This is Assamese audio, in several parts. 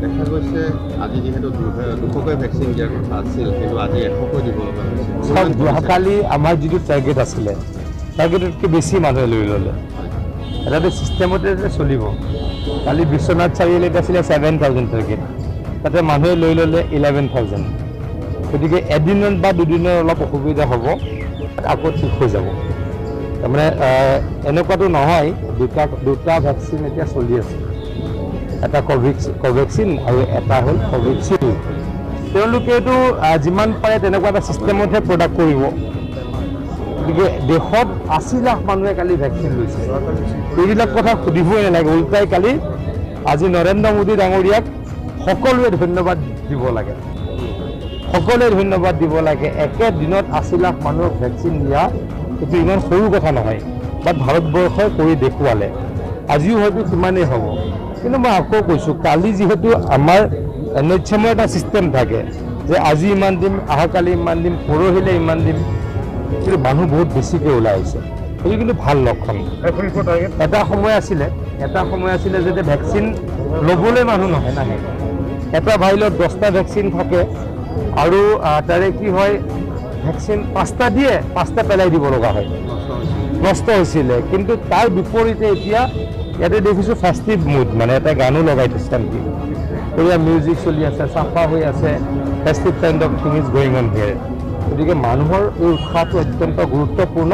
দেখা গৈছে আজি যিহেতু 200কৈ ভেকচিন দিয়াৰ কথা আছিল, কিন্তু আজি 100কৈ দিব লগা হৈছে। চাওক, যোৱাকালি আমাৰ যিটো টাৰ্গেট আছিলে, টাৰ্গেটতকৈ বেছি মানুহে লৈ ল'লে। এটা চিষ্টেমতে চলিব। কালি বিশ্বনাথ চাৰিআলিত আছিলে 7,000 টাৰ্গেট, তাতে মানুহে লৈ ল'লে 11,000। গতিকে এদিনত বা দুদিনৰ অলপ অসুবিধা হ'ব, আকৌ ঠিক হৈ যাব। তাৰমানে এনেকুৱাটো নহয়, দুটা দুটা ভেকচিন এতিয়া চলি আছে, এটা কোভেক্সিন আৰু এটা হ'ল কোভিচিল্ড। তেওঁলোকেতো যিমান পাৰে তেনেকুৱা এটা ছিষ্টেমতহে প্ৰডাক্ট কৰিব। গতিকে দেশত 80 লাখ মানুহে কালি ভেকচিন লৈছে, এইবিলাক কথা সুধিবই নালাগে। উল্টাই কালি আজি নৰেন্দ্ৰ মোদী ডাঙৰীয়াক সকলোৱে ধন্যবাদ দিব লাগে, সকলোৱে ধন্যবাদ দিব লাগে। একেদিনত 80 লাখ মানুহক ভেকচিন দিয়া, এইটো ইমান সৰু কথা নহয়। বাট ভাৰতবৰ্ষই কৰি দেখুৱালে। আজিও হয়তো সিমানেই হ'ব। কিন্তু মই আকৌ কৈছোঁ, কালি যিহেতু আমাৰ এন এইচ এমৰ এটা ছিষ্টেম থাকে যে আজি ইমান দিম, অহাকালি ইমান দিম, পৰহিলে ইমান দিম, কিন্তু মানুহ বহুত বেছিকৈ ওলাই আহিছে। সেইটো কিন্তু ভাল লক্ষণ। এটা সময় আছিলে যেতিয়া ভেকচিন ল'বলৈ মানুহ নাহে। এটা ভাইলত 10টা ভেকচিন থাকে আৰু তাৰে কি হয়, ভেকচিন পাঁচটা দিয়ে, পাঁচটা পেলাই দিব লগা হয়, নষ্ট হৈছিলে। কিন্তু তাৰ বিপৰীতে এতিয়া ইয়াতে দেখিছোঁ ফেষ্টিভ মুড, মানে এটা গানো লগাই থৈছে আনকি, এতিয়া মিউজিক চলি আছে, চাফা হৈ আছে, festive kind of thing is going on here. গতিকে মানুহৰ এই উৎসাহটো অত্যন্ত গুৰুত্বপূৰ্ণ।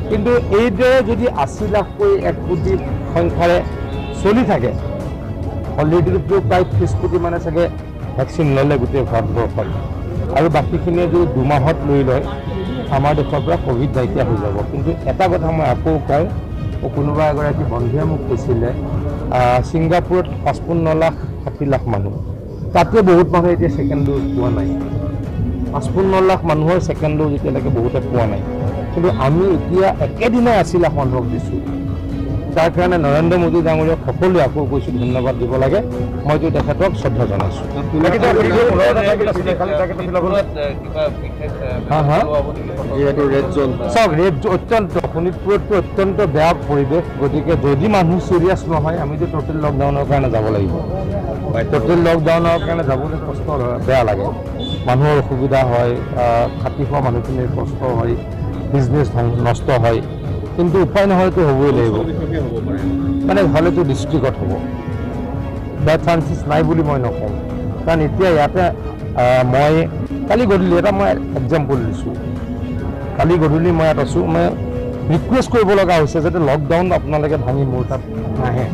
কিন্তু এইদৰে যদি 80 লাখকৈ 1 কোটি সংখ্যাৰে চলি থাকে, অলৰেডিতো প্ৰায় 30 কোটি মানে চাগে ভেকচিন ল'লে গোটেই ভাৰতবৰ্ষত, আৰু বাকীখিনিয়ে যদি 2 মাহত লৈ লয়, আমাৰ দেশৰ পৰা ক'ভিড নাইকিয়া হৈ যাব। কিন্তু এটা কথা মই আকৌ কওঁ, কোনোবা এগৰাকী বন্ধুৱে মোক কৈছিলে, ছিংগাপুৰত 55 লাখ 60 লাখ মানুহ, তাতে বহুত মানুহে এতিয়া ছেকেণ্ড ড'জ পোৱা নাই। 55 লাখ মানুহৰ ছেকেণ্ড ড'জ এতিয়ালৈকে বহুতে পোৱা নাই। কিন্তু আমি এতিয়া একেদিনাই 80 লাখ মানুহক দিছোঁ। তাৰ কাৰণে নৰেন্দ্ৰ মোদী ডাঙৰীয়াক সকলোৱে, আকৌ কৈছোঁ, ধন্যবাদ দিব লাগে। মইতো তেখেতক শ্ৰদ্ধা জনাইছোঁ। হা হা যিহেতু ৰেড জ'ন। চাওক, ৰেড অত্যন্ত, শোণিতপুৰতটো অত্যন্ত বেয়া পৰিৱেশ। গতিকে যদি মানুহ চিৰিয়াছ নহয়, আমিতো টোটেল লকডাউনৰ কাৰণে যাব লাগিব। টোটেল লকডাউনৰ কাৰণে যাবলৈ কষ্ট হয়, বেয়া লাগে, মানুহৰ অসুবিধা হয়, খাটি খোৱা মানুহখিনিৰ কষ্ট হয়, বিজনেছ নষ্ট হয়। কিন্তু উপায় নহ'লেতো হ'বই লাগিব। বিশেষে হ'ব পাৰে। মানে হ'লেতো ডিষ্ট্ৰিক্টত হ'ব, বেয়া চান্সেছ নাই বুলি মই নকওঁ। কাৰণ এতিয়া ইয়াতে মই কালি গধূলি এটা মই এক্সাম্পল দিছোঁ। কালি গধূলি মই ইয়াত আছোঁ, মই ৰিকুৱেষ্ট কৰিব লগা হৈছে যাতে লকডাউন আপোনালোকে ভাঙি মোৰ তাত নাহে।